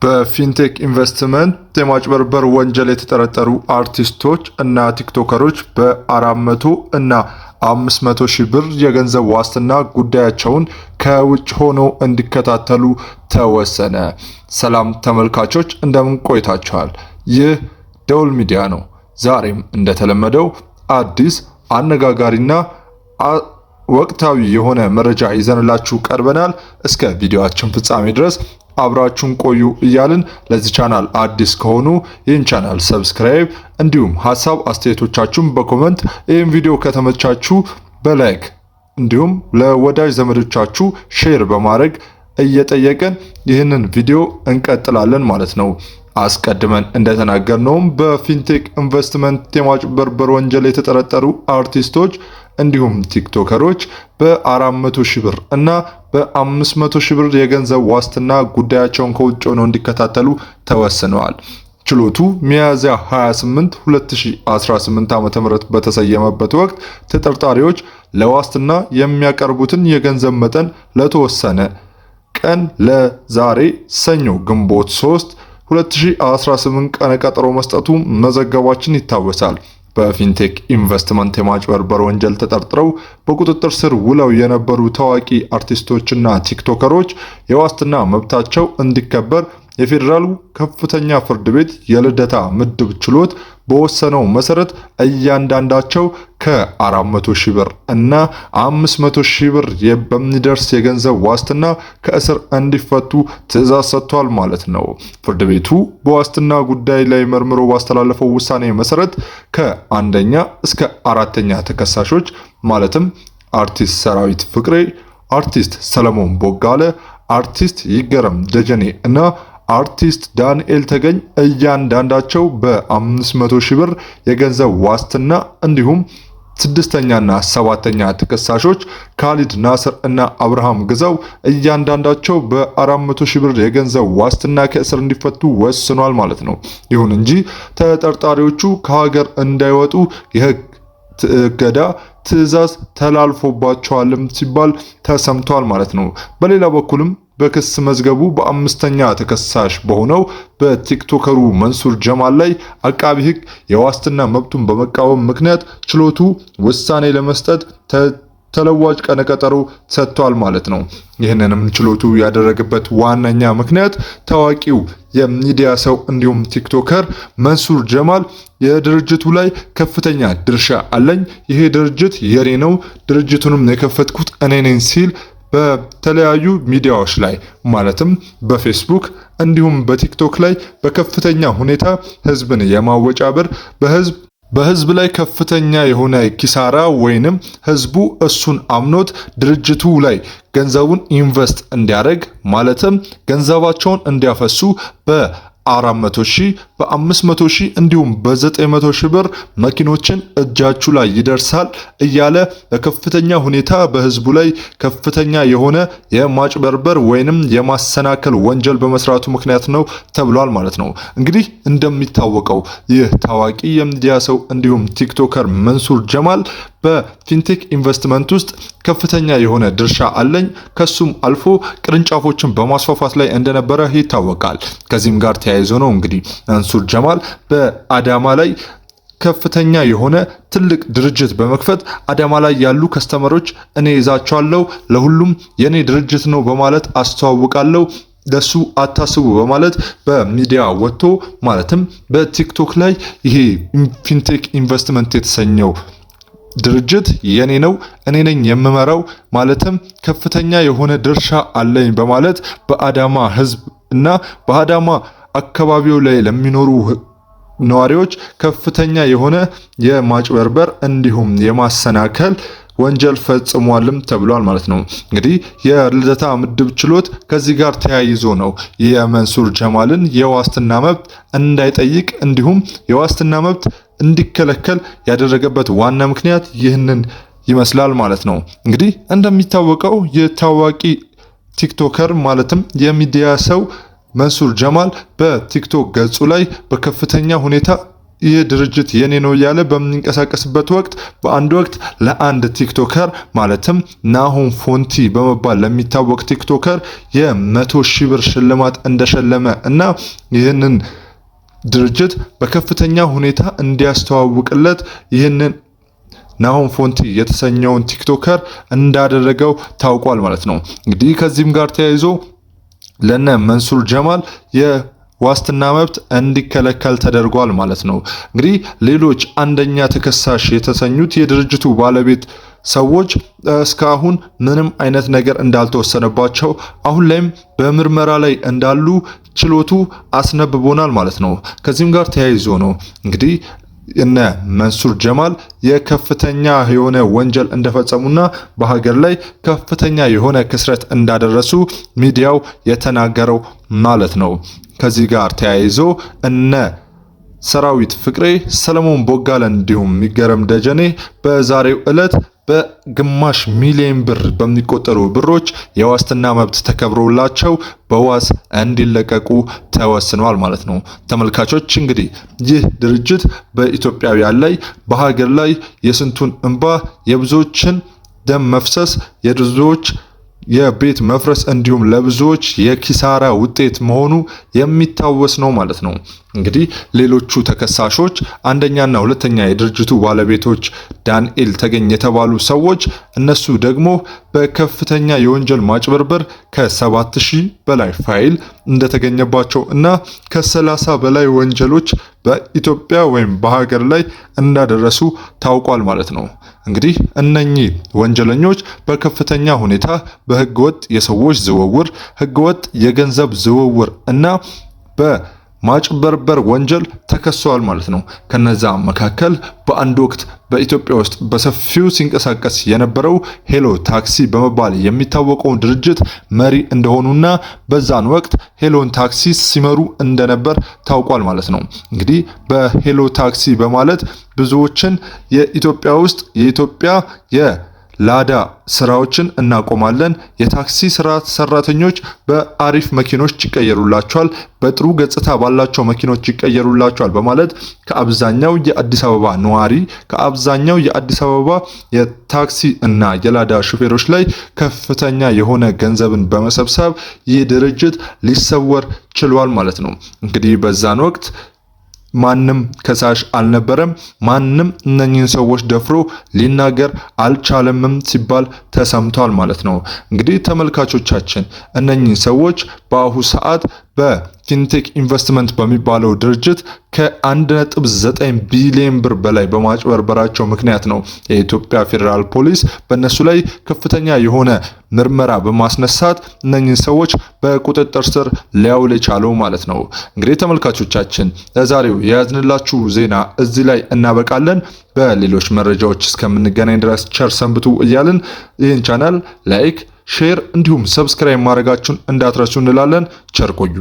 በፊንቴክ ኢንቨስትመንት የማጭበርበር ወንጀል የተጠረጠሩ አርቲስቶች እና ቲክቶከሮች በ400 እና 500 ሺህ ብር የገንዘብ ዋስትና ጉዳያቸውን ከውጭ ሆኖ እንዲከታተሉ ተወሰነ። ሰላም ተመልካቾች፣ እንደምን ቆይታችኋል? ይህ ደውል ሚዲያ ነው። ዛሬም እንደተለመደው አዲስ፣ አነጋጋሪና ወቅታዊ የሆነ መረጃ ይዘንላችሁ ቀርበናል። እስከ ቪዲዮአችን ፍጻሜ ድረስ አብራችሁን ቆዩ እያልን፣ ለዚህ ቻናል አዲስ ከሆኑ ይህን ቻናል subscribe፣ እንዲሁም ሀሳብ አስተያየቶቻችሁን በ comment፣ ይህን ቪዲዮ ከተመቻችሁ በ like፣ እንዲሁም ለወዳጅ ዘመዶቻችሁ share በማድረግ እየጠየቅን ይህንን ቪዲዮ እንቀጥላለን ማለት ነው። አስቀድመን እንደተናገርነውም በፊንቴክ ኢንቨስትመንት የማጭበርበር ወንጀል የተጠረጠሩ አርቲስቶች እንዲሁም ቲክቶከሮች በ400 ሺህ ብር እና በ500 ሺህ ብር የገንዘብ ዋስትና ጉዳያቸውን ከውጭ ሆነው እንዲከታተሉ ተወስነዋል። ችሎቱ ሚያዝያ 28 2018 ዓ.ም በተሰየመበት ወቅት ተጠርጣሪዎች ለዋስትና የሚያቀርቡትን የገንዘብ መጠን ለተወሰነ ቀን ለዛሬ ሰኞ ግንቦት 3 2018 ቀነ ቀጠሮ መስጠቱ መዘገባችን ይታወሳል። በፊንቴክ ኢንቨስትመንት የማጭበርበር ወንጀል ተጠርጥረው በቁጥጥር ስር ውለው የነበሩ ታዋቂ አርቲስቶችና ቲክቶከሮች የዋስትና መብታቸው እንዲከበር የፌዴራሉ ከፍተኛ ፍርድ ቤት የልደታ ምድብ ችሎት በወሰነው መሰረት እያንዳንዳቸው ከ400 ሺህ ብር እና 500 ሺህ ብር በሚደርስ የገንዘብ ዋስትና ከእስር እንዲፈቱ ትዕዛዝ ሰጥቷል ማለት ነው። ፍርድ ቤቱ በዋስትና ጉዳይ ላይ መርምሮ ባስተላለፈው ውሳኔ መሰረት ከአንደኛ እስከ አራተኛ ተከሳሾች፣ ማለትም አርቲስት ሰራዊት ፍቅሬ፣ አርቲስት ሰለሞን ቦጋለ፣ አርቲስት ይገረም ደጀኔ እና አርቲስት ዳንኤል ተገኝ፣ እያንዳንዳቸው በ500 ሺህ ብር የገንዘብ ዋስትና፣ እንዲሁም ስድስተኛና ሰባተኛ ተከሳሾች ካሊድ ናስር እና አብርሃም ግዛው እያንዳንዳቸው በ400 ሺህ ብር የገንዘብ ዋስትና ከእስር እንዲፈቱ ወስኗል ማለት ነው። ይሁን እንጂ ተጠርጣሪዎቹ ከሀገር እንዳይወጡ የህግ እገዳ ትዕዛዝ ተላልፎባቸዋልም ሲባል ተሰምቷል ማለት ነው። በሌላ በኩልም በክስ መዝገቡ በአምስተኛ ተከሳሽ በሆነው በቲክቶከሩ መንሱር ጀማል ላይ አቃቢ ሕግ የዋስትና መብቱን በመቃወም ምክንያት ችሎቱ ውሳኔ ለመስጠት ተለዋጭ ቀነ ቀጠሮ ሰጥቷል ማለት ነው። ይህንንም ችሎቱ ያደረገበት ዋነኛ ምክንያት ታዋቂው የሚዲያ ሰው እንዲሁም ቲክቶከር መንሱር ጀማል የድርጅቱ ላይ ከፍተኛ ድርሻ አለኝ፣ ይሄ ድርጅት የኔ ነው፣ ድርጅቱንም የከፈትኩት እኔ ነኝ ሲል በተለያዩ ሚዲያዎች ላይ፣ ማለትም በፌስቡክ እንዲሁም በቲክቶክ ላይ በከፍተኛ ሁኔታ ህዝብን የማወጫበር፣ በህዝብ ላይ ከፍተኛ የሆነ ኪሳራ ወይንም ህዝቡ እሱን አምኖት ድርጅቱ ላይ ገንዘቡን invest እንዲያደርግ፣ ማለትም ገንዘባቸውን እንዲያፈሱ፣ በ400 ሺህ፣ በ500 ሺህ እንዲሁም በ900 ሺህ ብር መኪኖችን እጃችሁ ላይ ይደርሳል እያለ በከፍተኛ ሁኔታ በህዝቡ ላይ ከፍተኛ የሆነ የማጭበርበር ወይንም የማሰናከል ወንጀል በመስራቱ ምክንያት ነው ተብሏል ማለት ነው። እንግዲህ እንደሚታወቀው ይህ ታዋቂ የሚዲያ ሰው እንዲሁም ቲክቶከር መንሱር ጀማል በፊንቴክ ኢንቨስትመንት ውስጥ ከፍተኛ የሆነ ድርሻ አለኝ፣ ከሱም አልፎ ቅርንጫፎችን በማስፋፋት ላይ እንደነበረ ይታወቃል። ከዚህም ጋር ተያይዞ ነው እንግዲህ መንሱር ጀማል በአዳማ ላይ ከፍተኛ የሆነ ትልቅ ድርጅት በመክፈት አዳማ ላይ ያሉ customer ኦች እኔ ይዛቸዋለሁ፣ ለሁሉም የኔ ድርጅት ነው በማለት አስተዋውቃለሁ፣ ለሱ አታስቡ በማለት በሚዲያ ወጥቶ፣ ማለትም በቲክቶክ ላይ ይሄ ፊንቴክ ኢንቨስትመንት የተሰኘው ድርጅት የኔ ነው፣ እኔ ነኝ የምመራው፣ ማለትም ከፍተኛ የሆነ ድርሻ አለኝ በማለት በአዳማ ሕዝብ እና በአዳማ አካባቢው ላይ ለሚኖሩ ነዋሪዎች ከፍተኛ የሆነ የማጭበርበር እንዲሁም የማሰናከል ወንጀል ፈጽሟልም ተብሏል ማለት ነው። እንግዲህ የልደታ ምድብ ችሎት ከዚህ ጋር ተያይዞ ነው የመንሱር ጀማልን የዋስትና መብት እንዳይጠይቅ እንዲሁም የዋስትና መብት እንዲከለከል ያደረገበት ዋና ምክንያት ይህንን ይመስላል ማለት ነው። እንግዲህ እንደሚታወቀው የታዋቂ ቲክቶከር፣ ማለትም የሚዲያ ሰው መንሱር ጀማል በቲክቶክ ገጹ ላይ በከፍተኛ ሁኔታ ይህ ድርጅት የኔ ነው እያለ በሚንቀሳቀስበት ወቅት በአንድ ወቅት ለአንድ ቲክቶከር፣ ማለትም ናሆም ፎንቲ በመባል ለሚታወቅ ቲክቶከር የ100,000 ብር ሽልማት እንደሸለመ እና ይህንን ድርጅት በከፍተኛ ሁኔታ እንዲያስተዋውቅለት ይህንን ናሆም ፎንቲ የተሰኘውን ቲክቶከር እንዳደረገው ታውቋል ማለት ነው። እንግዲህ ከዚህም ጋር ተያይዞ ለነ መንሱር ጀማል የዋስትና መብት እንዲከለከል ተደርጓል ማለት ነው። እንግዲህ ሌሎች አንደኛ ተከሳሽ የተሰኙት የድርጅቱ ባለቤት ሰዎች እስካሁን ምንም አይነት ነገር እንዳልተወሰነባቸው፣ አሁን ላይም በምርመራ ላይ እንዳሉ ችሎቱ አስነብቦናል ማለት ነው። ከዚህም ጋር ተያይዞ ነው እንግዲህ እነ መንሱር ጀማል የከፍተኛ የሆነ ወንጀል እንደፈጸሙና በሀገር ላይ ከፍተኛ የሆነ ክስረት እንዳደረሱ ሚዲያው የተናገረው ማለት ነው። ከዚህ ጋር ተያይዞ እነ ሰራዊት ፍቅሬ፣ ሰለሞን ቦጋለ እንዲሁም ሚገረም ደጀኔ በዛሬው ዕለት በግማሽ ሚሊዮን ብር በሚቆጠሩ ብሮች የዋስትና መብት ተከብሮላቸው በዋስ እንዲለቀቁ ተወስኗል ማለት ነው። ተመልካቾች፣ እንግዲህ ይህ ድርጅት በኢትዮጵያውያን ላይ፣ በሀገር ላይ የስንቱን እንባ፣ የብዙዎችን ደም መፍሰስ፣ የብዙዎች የቤት መፍረስ እንዲሁም ለብዙዎች የኪሳራ ውጤት መሆኑ የሚታወስ ነው ማለት ነው። እንግዲህ ሌሎቹ ተከሳሾች አንደኛና ሁለተኛ የድርጅቱ ባለቤቶች ዳንኤል ተገኝ የተባሉ ሰዎች፣ እነሱ ደግሞ በከፍተኛ የወንጀል ማጭበርበር ከ7000 በላይ ፋይል እንደተገኘባቸው እና ከ30 በላይ ወንጀሎች በኢትዮጵያ ወይም በሀገር ላይ እንዳደረሱ ታውቋል ማለት ነው። እንግዲህ እነኚህ ወንጀለኞች በከፍተኛ ሁኔታ በህገወጥ የሰዎች ዝውውር፣ ህገወጥ የገንዘብ ዝውውር እና በማጭበርበር ወንጀል ተከሰዋል ማለት ነው። ከነዛ መካከል በአንድ ወቅት በኢትዮጵያ ውስጥ በሰፊው ሲንቀሳቀስ የነበረው ሄሎ ታክሲ በመባል የሚታወቀውን ድርጅት መሪ እንደሆኑና በዛን ወቅት ሄሎን ታክሲ ሲመሩ እንደነበር ታውቋል ማለት ነው። እንግዲህ በሄሎ ታክሲ በማለት ብዙዎችን የኢትዮጵያ ውስጥ የኢትዮጵያ የላዳ ስራዎችን እናቆማለን፣ የታክሲ ስራ ሰራተኞች በአሪፍ መኪኖች ይቀየሩላቸዋል፣ በጥሩ ገጽታ ባላቸው መኪኖች ይቀየሩላቸዋል በማለት ከአብዛኛው የአዲስ አበባ ነዋሪ፣ ከአብዛኛው የአዲስ አበባ የታክሲ እና የላዳ ሹፌሮች ላይ ከፍተኛ የሆነ ገንዘብን በመሰብሰብ ይህ ድርጅት ሊሰወር ችሏል ማለት ነው። እንግዲህ በዛን ወቅት ማንም ከሳሽ አልነበረም። ማንም እነኚህን ሰዎች ደፍሮ ሊናገር አልቻለምም ሲባል ተሰምቷል ማለት ነው። እንግዲህ ተመልካቾቻችን፣ እነኚህ ሰዎች በአሁኑ ሰዓት በፊንቴክ ኢንቨስትመንት በሚባለው ድርጅት ከ1.9 ቢሊዮን ብር በላይ በማጭበርበራቸው ምክንያት ነው የኢትዮጵያ ፌዴራል ፖሊስ በእነሱ ላይ ከፍተኛ የሆነ ምርመራ በማስነሳት እነኚህን ሰዎች በቁጥጥር ስር ሊያውል የቻለው ማለት ነው። እንግዲህ ተመልካቾቻችን፣ ለዛሬው የያዝንላችሁ ዜና እዚህ ላይ እናበቃለን። በሌሎች መረጃዎች እስከምንገናኝ ድረስ ቸር ሰንብቱ እያልን ይህን ቻናል ላይክ፣ ሼር እንዲሁም ሰብስክራይብ ማድረጋችሁን እንዳትረሱ እንላለን። ቸር ቆዩ።